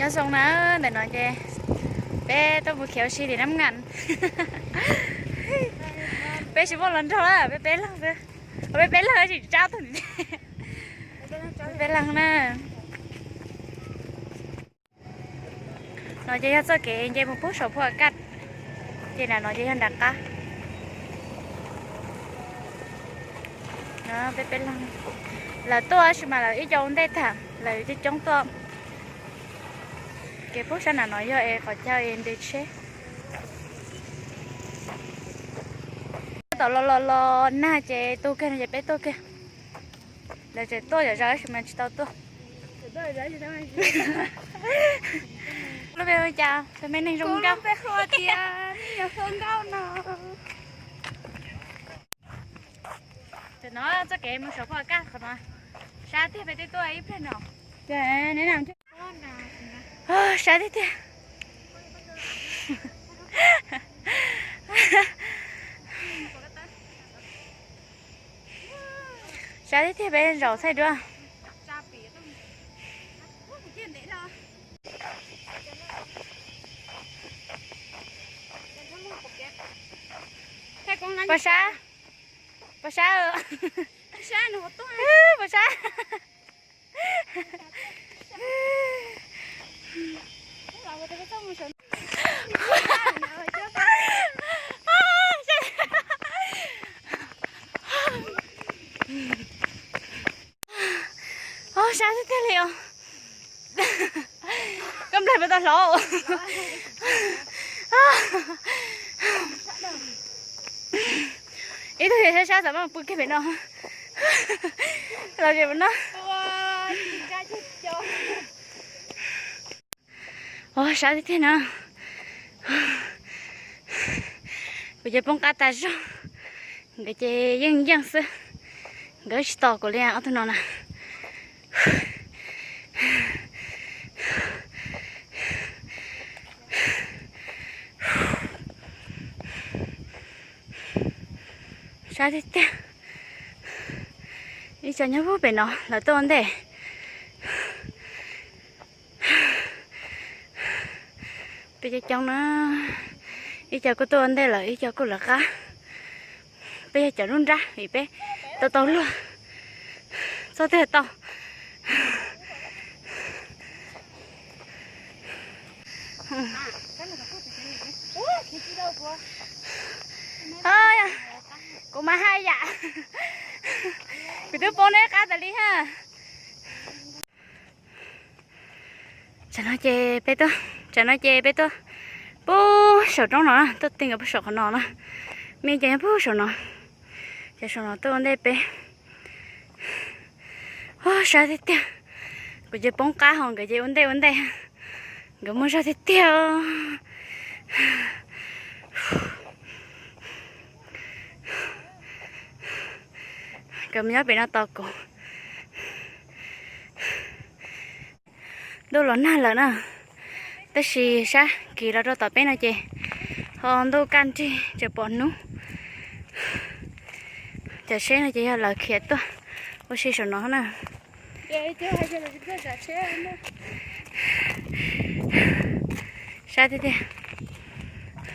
Nyob zoo na, ntawm no ces peb tuaj mus khiav ua si tim Nab Ngas. Peb tsis muaj hluas nraug lawm, peb peb leeg xwb. Peb peb leeg tsis tsab tuaj. Peb peb leeg na. No ces yog txoj kev nce mus pub saum Phu As Kaj, ces nram no ces yog nram qab. Peb peb leeg, lawv tuaj tab sis mas lawv ib co ua ntej tag, lawv coob coob tuaj. Kev pub sab nram no yog es qhov chaw es nres tsheb. Tom los los los nag ces tu kiag no ces peb tuaj kiag. Lawv tseem tuaj zom zaws tab sis mas tsis tau tuaj. Lub npe hu cas? Peb me neeg zoo nkauj. Tam no txoj kev mus saum Phu As Kaj qhov no, sab tiag, peb twb tuaj ib pliag no. Sab tiag tiag. Sab tiag tiag, peb zaum thaij dua. Pov sab, pov sab, pov sab. Sab tiag tiag li os. Koj nplaig puas tau hlauv? Ib tug yog sab sab xav mas pw kiag pem no. Los tseem mus no. Os, sab tiag tiag na. Kuv ces poob qab tas zog. Nkawd ces yeej yeej xwb. Nkawd tsis tos kuv li ob tug no na. Sab tiag tiag. Ib co nyob pem no lawv tuaj ua ntej. Peb coob coob na, ib co kuj tuaj ua ntej lawm, ib co kuj lawv qab. Peb yog cov nruab nrab vim peb tau tau luag, txog twg tau. Kuv mas haj yam, kuv twb poob neb qab tas li ha. Tsam no ces peb tuaj, tsam no ces peb tuaj pub saum roob no na, tuaj ti nkawd pub saum qhov no na. Me ces nyob pub saum no, ces saum no tuaj ua ntej peb. Sab tiag tiag, kuv ces poob qab ho nkawd ces ua ntej ua ntej. Nkawd muaj zog tiag tiag. Nkawd mus nyob pem no tos kuv. Ntuj los nag lawm na, tab sis sab kis los rau tom peb no ces ho ntuj kaj nrig tseem pom hnub. Cov tsheb no ces yog lawv khiav tuaj ua si saum no na. Sab tiag tiag.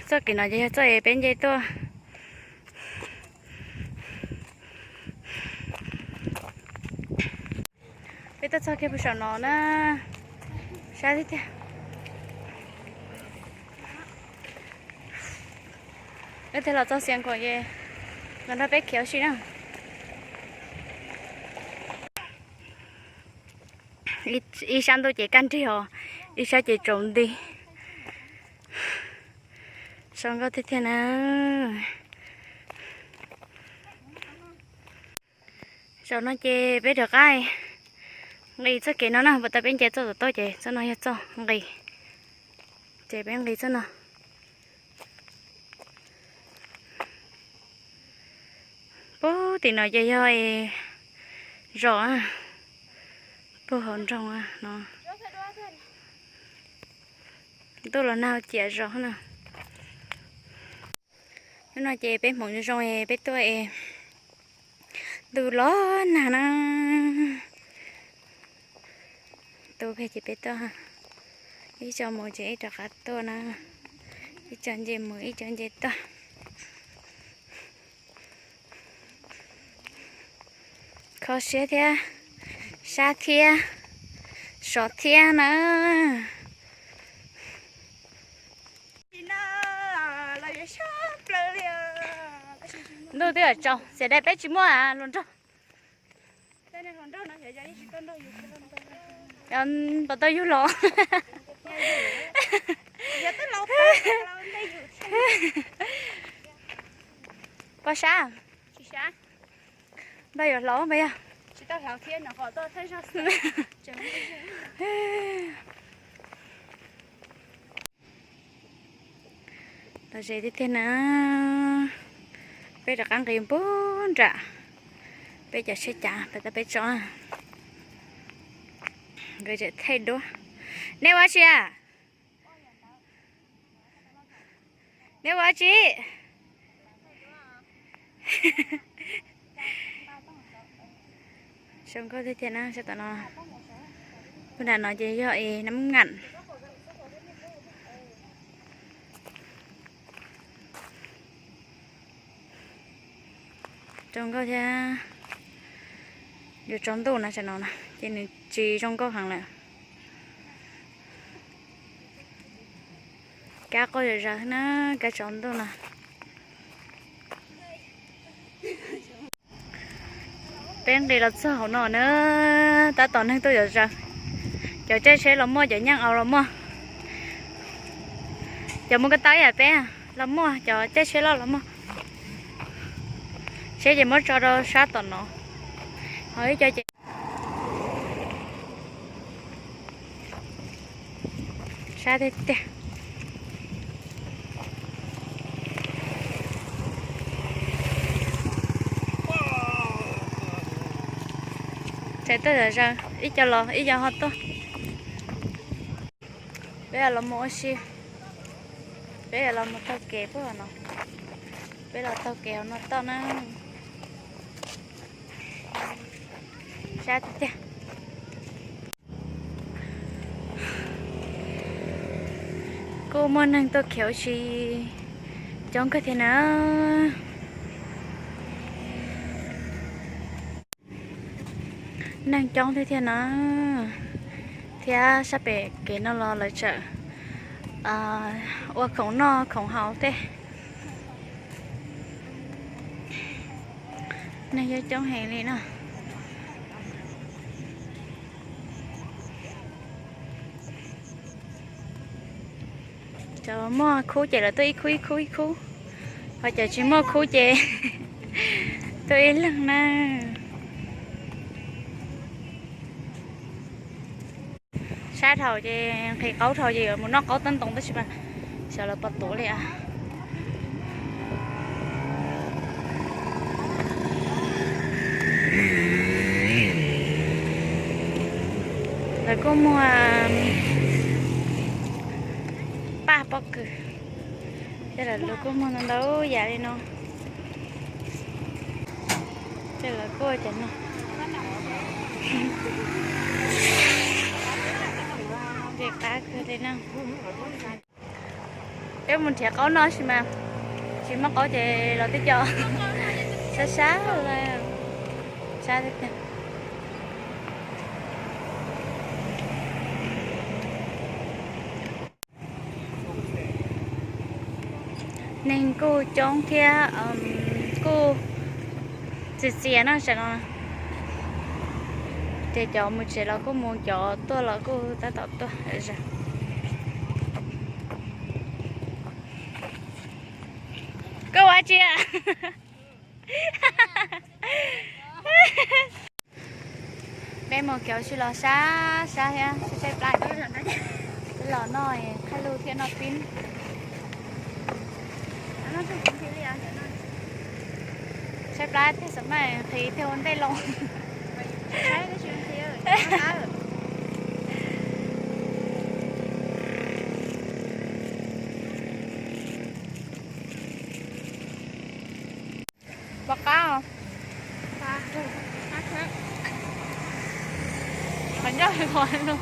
Txoj kev no ces yog txoj es peb nce tuaj. Peb tuaj txog kiag puag saum no na, sab tiag tiag. Peb twb los txog Xiav Khuam ces nkawd nrog peb khiav ua si na. Ib sab ntuj ces kaj nrig os, ib sab ces tsaus nti. Zoo nkauj tiag tiag na. Zaum no ces peb rov qab nqis txoj kev no na, puas tau peb nce txoj tom toj ces txoj no yog txoj nqis. Ces peb nqis txoj no. Puag tim no ces yog zos, puag hauv nroog no. Ntuj los nag ciam zos na. Hnub no ces peb hmoov zoo zoo es peb tuaj es ntuj los nag na. Tu ces peb tuaj. Ib co mus ces ib co rov qab tuaj na, ib co nce mus ib co nce tuaj. Kho siab thiab, sab thiab, sov thiab na. Ntuj twb yuav tsaus, xiam dais peb tsis muaj hluas nraug. Puas tau yug los? Poj sab, npaj yuav hlauv npaj yog. Los ze tiag tiag na, peb rov qab nqis npog nram peb cov tsheb cav peb tso na. Nkawd tseem thaij duab. Neb ua dab tsi a? Neb ua dab tsi? Zoo nkauj tiag tiag na sab tom no. Puag nram no ces yog es nab ngam. Zoo nkauj thiab. Yuav tsaus ntuj na, tam no ces nws tsis zoo nkauj heev lawm. Kab quaj zom zaws na, kab tsaus ntuj no. Peb nqis los txog hauv no na, tab tom neeg tuaj zom zaws. Cov caij tsheb los muaj, cov nyeej aus los muaj. Cov mus ko taw ib yam peb los muaj, cov caij tsheb loj los muaj. Tsheb ces muab tso rau sab tom no. Ho ib co ces sab tiag tiag. Tseem tuaj zom zaws, ib co los ib co ho tuaj. Peb los mus ua si, peb los mus taug kev puag no, peb los taug kev hauv no toj na. Sab tiag tiag. Kuj muaj neeg tuaj khiav ua si coob kawg thiab na. Neeg coob thiab thiab na, thiab sab pem kev no los lawv tseem ua khoom noj khoom haus tej. Neeg coob heev li na. Cov muaj khub ces lawv tuaj ib khub ib khub ib khub, ho cov tsis muaj khub ces tuaj ib leeg na. Sab dhau ces nqhis qaub dhau ces yuav mus noj qaub toj ntoo tab sis mas xyov lawv puas tuav li as. Lawv kuj muag paj pob kws, ces lawv kuj muag ntau ntau yam li no. Ces lawv kuj ua cov no, ces qab kawg li no. Peb mus nrhiav qaub noj sis mas tsis muaj qaub ces los twb co sab sab, sab tiag tiag. Neeg kuj coob thiab kuj txias txias no tam no. Ces cov mus tsev los kuj mus, cov tuaj los kuj tab tom tuaj. Koj ua dab tsi? Peb mus kev ua si los sab sab thiab, saib plab, los noj thaij lub thiab noj pib. Saib plab thiaj xam maj nqhis thiaj ua ntej loo. Pom qab os. Qhov ncauj qhov no.